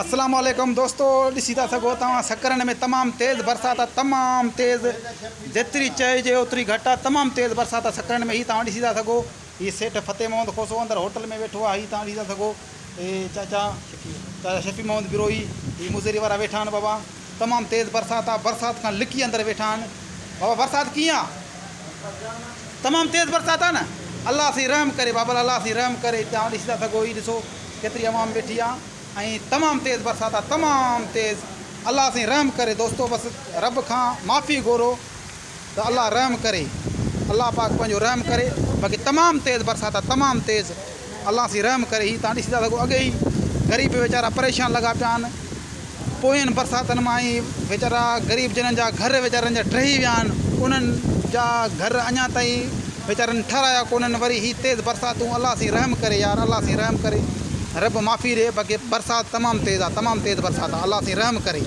اسلام عليڪم دوستو ڏسي ٿا سگهو توهان سڪرن ۾ تمام تيز برسات آ تمام تيز جيتري چئجي اوتري گهٽ آ تمام تيز برسات آ سڪرن ۾ هي توهان ڏسي ٿا سگهو هي سيٺ فتح محمد کوسو اندر هوٽل ۾ ويٺو آ هي توهان ڏسي ٿا سگهو هي چاچا چاچا شفيع محمد بروهي هي مزيري وارا ويٺا آهن بابا تمام تيز برسات آ برسات کان لڪي اندر ويٺا آهن بابا برسات ڪيئن آ تمام تيز برسات آ نه الله سائين رحم ڪري بابا الله سائين رحم ڪري توهان ڏسي ٿا سگهو هي ڏسو ڪيتري عوام ويٺي آ ۽ تمام تيز برسات آ تمام تيز الله سائين رحم ڪري دوستو بس رب کان معافي گهرو ته الله رحم ڪري الله پاڪ پنهنجو رحم ڪري باقي تمام تيز برسات آ تمام تيز الله سائين رحم ڪري هي تان ڏسي ٿا سگهو اڳي ئي غريب ويچارا پريشان لڳا پيا آهن پوين برساتن مان ئي ويچارا غريب جنھن جا گهر ويچارن جا ڊهي ويا آهن انهن جا گهر اڃا تائين ويچارن ٺهرايا ڪونهن وري هي تيز برساتون الله سائين رحم ڪري يار الله سائين رحم ڪري رب معافي ڏي باقي برسات تمام تيز آ تمام تيز برسات آ الله سائين رحم ڪري.